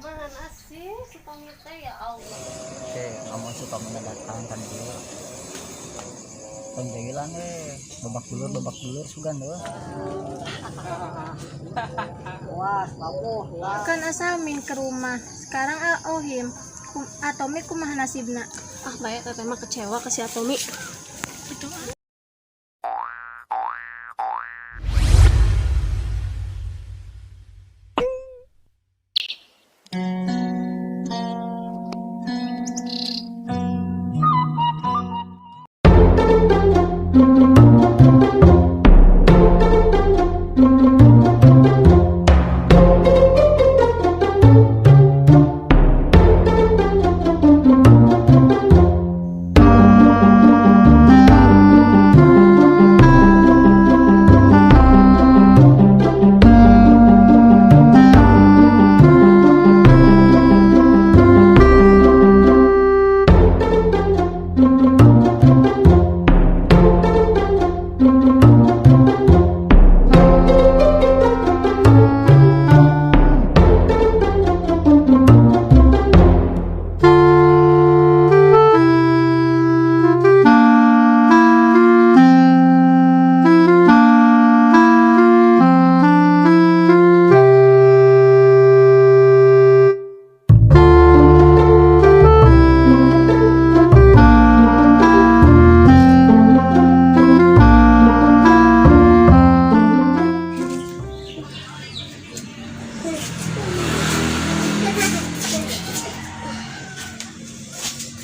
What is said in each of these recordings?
Kumaha sih si Tommy teh, ya Allah. Oke, ngomong si Tommy datang kan dia. Tong jagilan we, babak dulur sugan deh. Kan asal min ke rumah. Sekarang Ohim kum, Atomi kumaha nasibna? Ah, bae teteh mah kecewa ke si Atomi. Itu ah.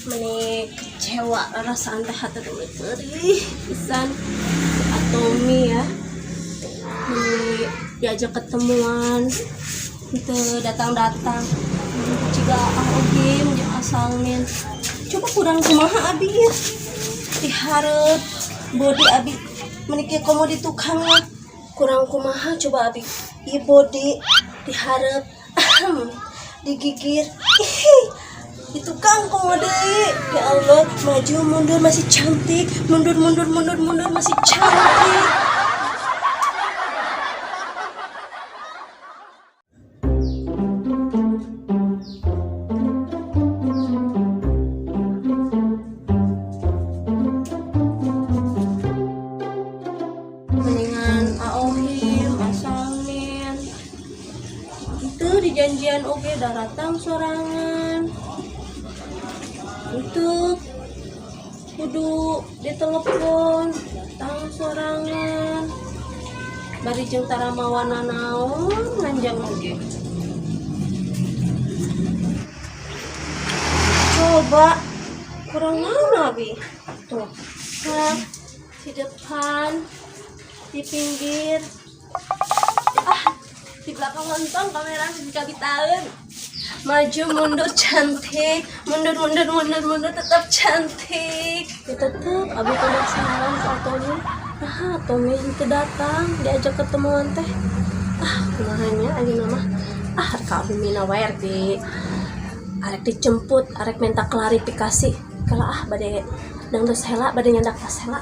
Meni kecewa rasaan teh hati teh perih pisan si Atomi ya. Meni diajak ketemuan teu datang-datang. Jiga Ohim jeung Asalmin. Coba kurang kumaha abi ya. Dihareup body abi meni kieu komo di tukang mah. Kurang kumaha coba abi. Ieu body dihareup digigir. Ih, di tukang komo deui. Ya Allah, maju mundur masih cantik, mundur mundur mundur mundur masih cantik. Mendingan Aohim, Asalmin. Itu dijanjian oge daratang sorangan. Itu kudu ditelepon datang sorangan. Bari jeung tara mawana naon nganjang oge. Coba kurang naon abi? Tuh. Nah, di depan, di pinggir. Ah, di belakang lontong kamera dikabitaeun. Maju mundur cantik, mundur mundur mundur mundur tetap cantik. Ya tetep abi penasaran ke Atomi. Nah, Atomi henteu datang diajak ketemuan teh. Ah, kumaha nya ayeuna mah. Ah, rek abi mina wae rek di arek dijemput, arek minta klarifikasi. Kalau ah bade dangdus heula, bade nyandak tas heula.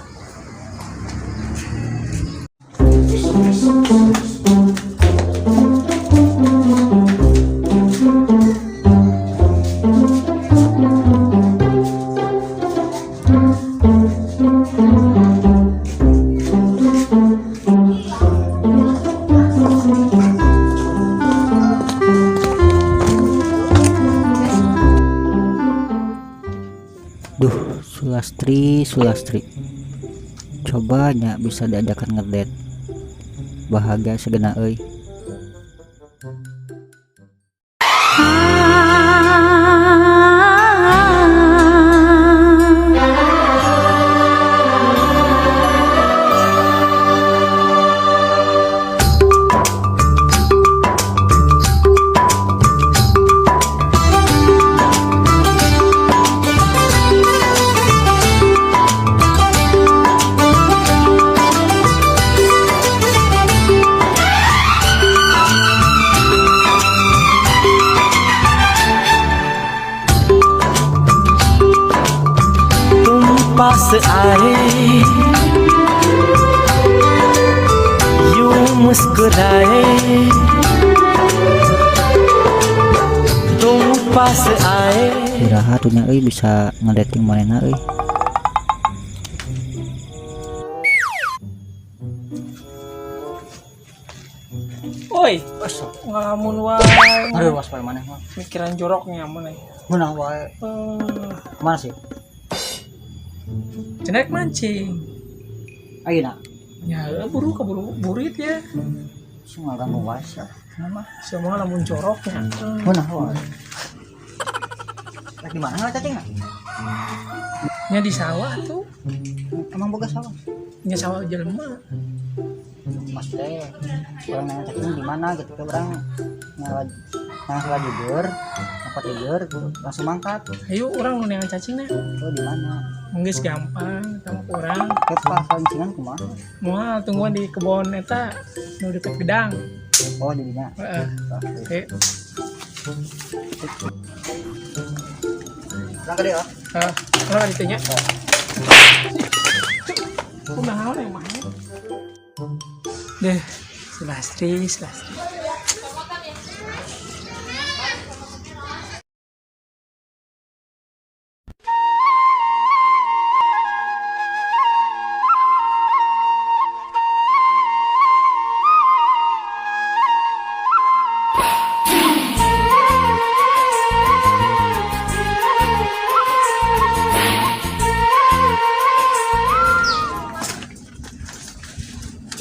Duh, Sulastri, Sulastri. Coba nya bisa diajakan ngedate. Bahagia segena euy. तुम पास आए यूं मुस्कुराए। पास आए. Iraha tuh nya euy bisa ngedating manehna euy? Oi, ngalamun wae. Aduh, was wae maneh mah. Mikiran jorok nyamun euy. Meunang wae. Eh, Kemana sih? Cenek mancing. Ayeuna. Ya, buru keburu burit ya. Sing ngaganggu wae sia. Mah. Semua ngalamun joroknya. Meunang wae. Rek di mana lah cacing? Nya di sawah tuh. Emang boga sawah? Nya sawah jelema. Mas teh, orang nanya cacing di mana gitu ke orang ngalah ngalah jeger, apa jeger langsung mangkat. Ayo urang nu neangan cacingna. Oh, di mana? Geus gampang sama urang. Kepa pancingan kumaha? Moal tungguan di kebon eta nu deket gedang. Oh, di dinya. Heeh. Oke. Urang gede ya. Heeh. Urang ditu nya. Kumaha yang mah? Deh, si Lastri, si Lastri.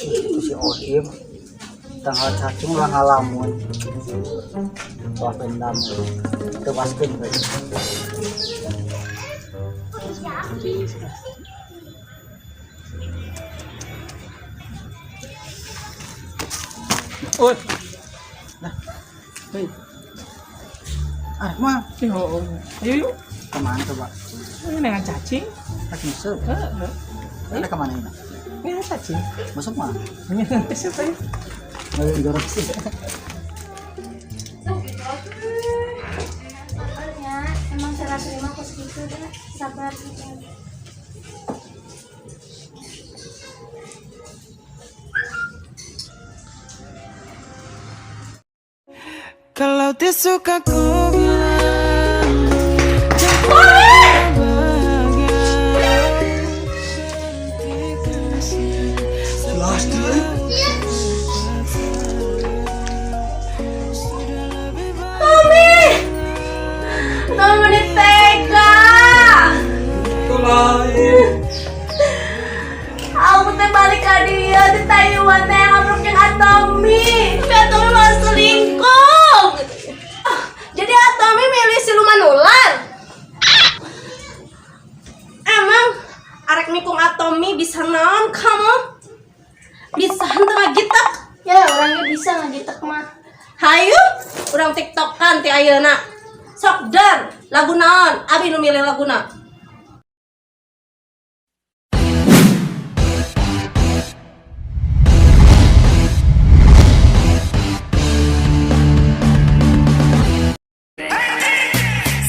Itu si Ohim tanggal cacing lah ngalamun. Wah, dendam. Tebaskeun we. Oi, Nah, hei, ah, mah yo, ayo yuk. kemana coba? Ini neangan cacing. Cacing masuk. Heeh. Ada kemana ini? Ini cacing. Masuk mah? Ini nanti siapa ya? Nggak jorok sih. Sabarnya, emang cara terima aku segitu deh. Sabar gitu. Kalau dia suka ku bilang jangan bahagia. Tommy! Tommy meni tega. Aku teh balik ke dia di Taiwan teh ngobrol jeung Atomi. Tapi Atomi malah selingkuh. Ah, jadi Atomi milih siluman ular. Emang arek nikung Atomi bisa naon kamu? Bisa henteu ngagitek? Ya, orangnya bisa ngagitek mah. Hayu, urang tiktokan ti ayeuna. Sok der, lagu naon? Abi nu milih laguna.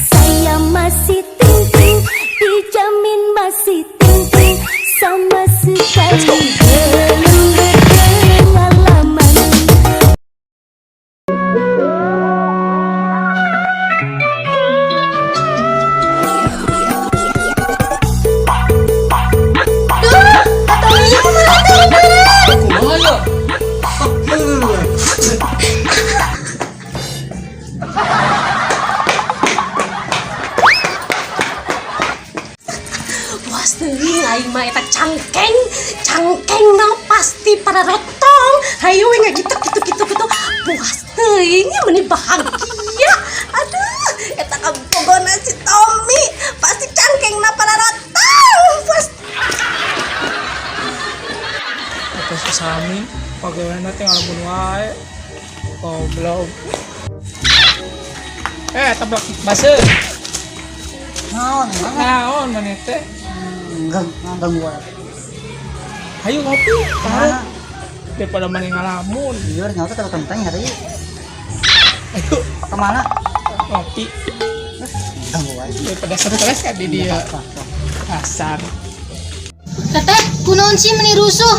Saya masih ting-ting, dijamin masih ting-ting. Sama sekali belum berpengalaman. Duh, Atominya kumaha tuh? Kumaha ya? Puas teuing aing mah eta cangkeng, cangkeng na pasti pada rotong. Hayu we ngagitek gitu gitu gitu. Puas teuing meni bahagia. Aduh, eta kabogona si Tommy pasti cangkeng na pada rotong. Puas. Atau si Sami, pagaweana teh ngalamun wae. Goblok. Eh, tablak baseuh. Naon, naon? Naon maneh teh? Enggak, ganggu wae. Hayu ngopi, Kemana? taruh. Daripada maneh ngalamun. Jujur, nyawa teh kenteng hari. Ayo Kemana? ngopi Ganggu wae. daripada stres kan di dia. Kasar. Teteh, kunaon sih meni rusuh?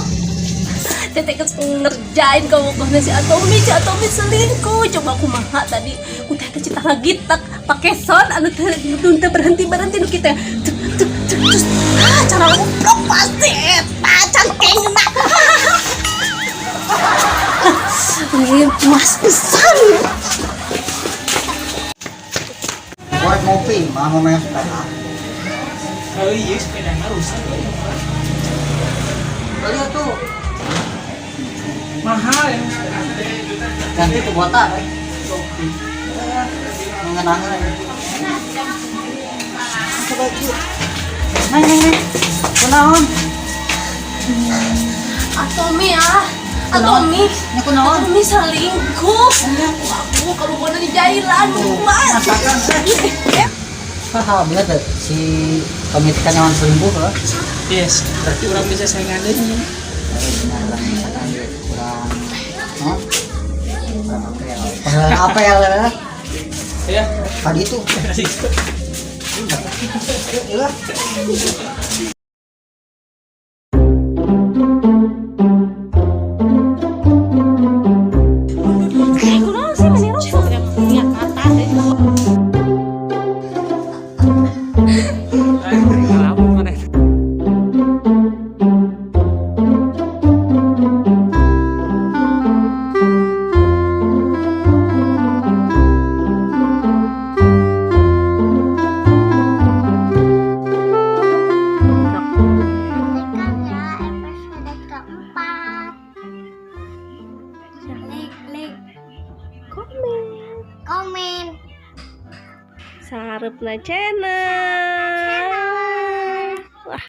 Teteh ngerjain kamu kena si Atomi, si Atomi selingkuh. Coba aku kumaha tadi. Ku teh cita ngagitak pakai sound anu teh teu berhenti berhenti nu kita. Cek cek cek terus ah cara goblok pasti eta cangkengna. Ini puas pisan. Korek ngopi, mah mau main sepeda. Oh iya, sepedanya rusak. Beli tuh, Mahal ya. ganti ke botak. Mengenangan. Neng, neng, neng. Kunaon? Atomi ah, Atomi. Nya kunaon? Atomi selingkuh. Aku kamu kena di jailan puas. Kan bila tuh si Tommy kan nyawan selingkuh loh. Yes, berarti orang bisa saingan deui. Nah, orang misalkan kurang, no? Kurang apel. Kurang apel ya. Ya. Tadi itu. Iya. Kunaon sih meni rusuh? Nya kata teh. Nantikan ya episode keempat. Like, like, Komen. komen, Sareupna channel.